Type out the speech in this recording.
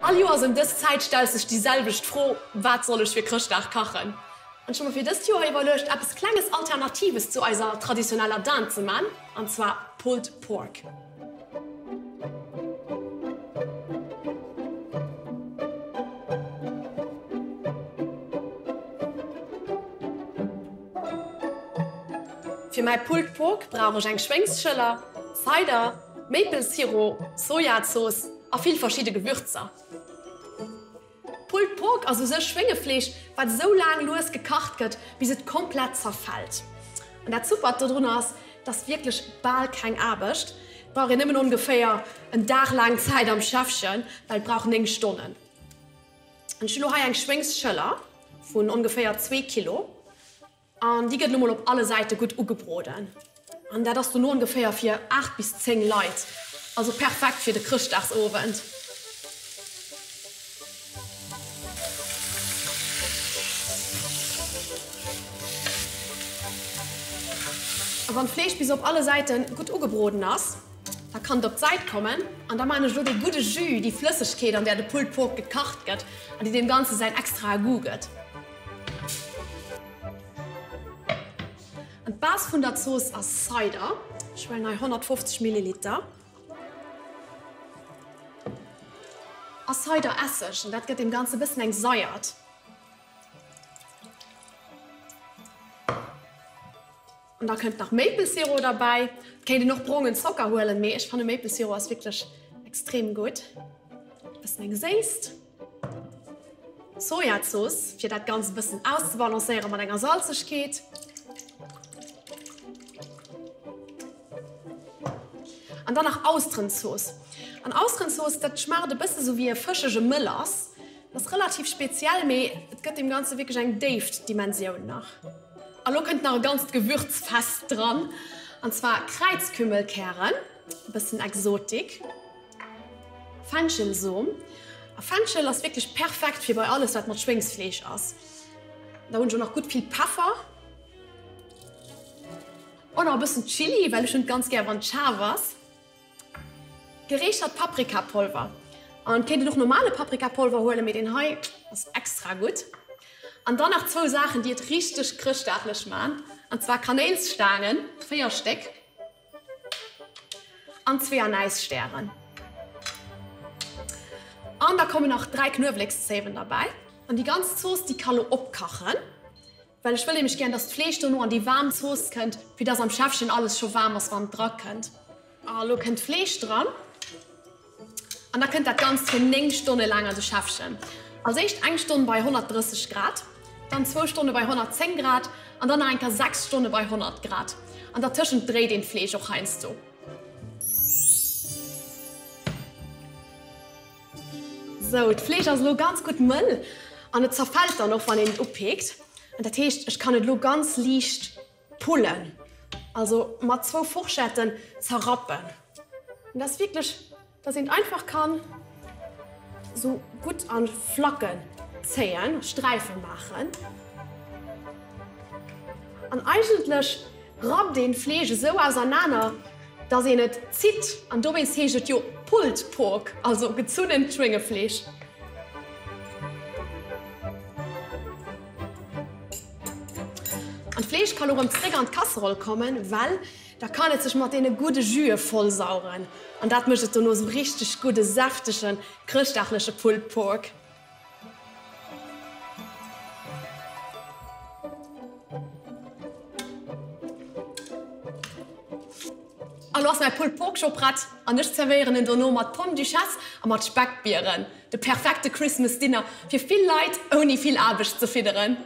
All Joers ëm dës Zäit stellt sech déi selwecht Fro, Wat soll ech fir Chrëschtdag kachen? An ech hu mer fir dëst Joer iwwerluecht, eppes klenges Alternatives zu eiser traditioneller Dinde ze man, an zwar Pulled Pork. Fir mäi Pulled Pork brauch ech eng Schwéngsschëller, Cider, Maple Sirop, Sojazooss a vill verschidde Gewürzer. Pulled Pork ass u sech Schwéngefleesch, wat esou laang lues gekacht gëtt, bis et komplett zerfält. An dat Supert dodrun ass, et ass wierklech bal keng Aarbecht. Et brauch een nëmmen ongeféier en Dag laang Zäit am Schäffchen, well et brauch 9 Stonnen. An ech hunn elo hei eng Schwéngsschëller vun ongeféier zwee Kilo. An déi gëtt elo mol op alle Säite gutt ugebroden. An dat ass dono ongeféier fir 8 bis 10 Leit. Also perfekt fir de Chrëschtdagsowend. A wann d'Fleesch bis op alle Säite gutt ugebroden ass, da kann et op d'Säit kommen. An da maan ech elo dee gudde Jus, déi Flëssegkeet an där de Pulled Pork gekacht gëtt an déi deem Ganze säin extrae Goût gëtt. An d'Base vun der Zooss ass Cider. Ech huelen hei 150 Milliliter. A Cider-Esseg, an dat gëtt deem Ganze e bëssen eng Saiert. An da kënnt nach Maple Sirop derbäi. Et kéint een och brongen Zocker huelen, mee ech fanne Maple Sirop ass wierklech extrem gutt. E bëssen eng Séisst. Sojazooss, fir dat Ganzt e bëssen auszebalancéiere mat enger Salzegkeet. An dann nach Austrenzooss. An Austrenzooss, dat schmaacht e bësse sou wéi e fëschege Mëlass. Dat ass relativ speziell, mee et gëtt deem Ganze wierklech eng déift Dimensioun nach. A lo kënnt nach e ganzt Gewürzfest dran, an zwar Kräizkümmelkären, e bëssen Exotik, Fenchelsom. A Fenchel ass wierklech perfekt fir bei alles wat mat Schwéngsfleesch ass. Da hunn ech och nach gutt vill Peffer. Och nach e bëssen Chili, well ech hunn et ganz gär wann et schaarf ass. Gereechert Paprikapolver. An kéint een och normale Paprikapolver huelen, mee deen hei ass extra gutt. An dann nach zwou Saachen déi et richteg chrëschtdaglech maan, an zwar Kanéilsstaangen, 4 Stéck, an zwee Anäisstären. An da kommen nach 3 Knuewlékszéiwen derbäi. An déi ganz Zooss déi ka lo opkachen. Well ech wëll nämlech gären, dass d'Fleesch dono an déi waarm Zooss kënnt, fir dass am Schäffchen alles scho waarm ass, wann et drakënnt. A lo kënnt d'Fleesch dran an da kënnt dat Ganzt fir 9 Stonne laang an de Schäffchen. Als éischt eng Stonn bei 130 Grad, dann zwou Stonne bei 110 Grad an dann nach eng Kéier 6 Stonne bei 100 Grad. An dertëschent dréit een d'Fleesch och heiansdo. Sou, d'Fleesch ass elo ganz gutt mëll an et zerfält dann och wann een et upeekt. An dat heescht, ech kann et elo ganz liicht pullen, also mat zwou Forschetten zerrappen. An dat ass wierklech, dass een et einfach kann sou gutt a Flacken zéien, Sträife maachen. An eigentlech rappt een d'Fleesch esou ausernaner, dass een et zitt, an dowéinst heescht et jo Pulled Pork, also gezunnent Schwéngefleesch. An d'Fleesch ka lo rëm zréck an d'Kasseroll kommen, well da kann et sech mat deene gudde Jüe vollsaugen, an dat mécht et dono esou richteg gudde, säftegen, chrëschtdagleche Pulled Pork. A lo ass mäi Pulled Pork scho prett an ech zerwéieren en dono mat Pommes Duchesse a mat Speckbieren. De perfekte Christmas Dinner fir vill Leit ouni vill Aarbecht ze fidderen.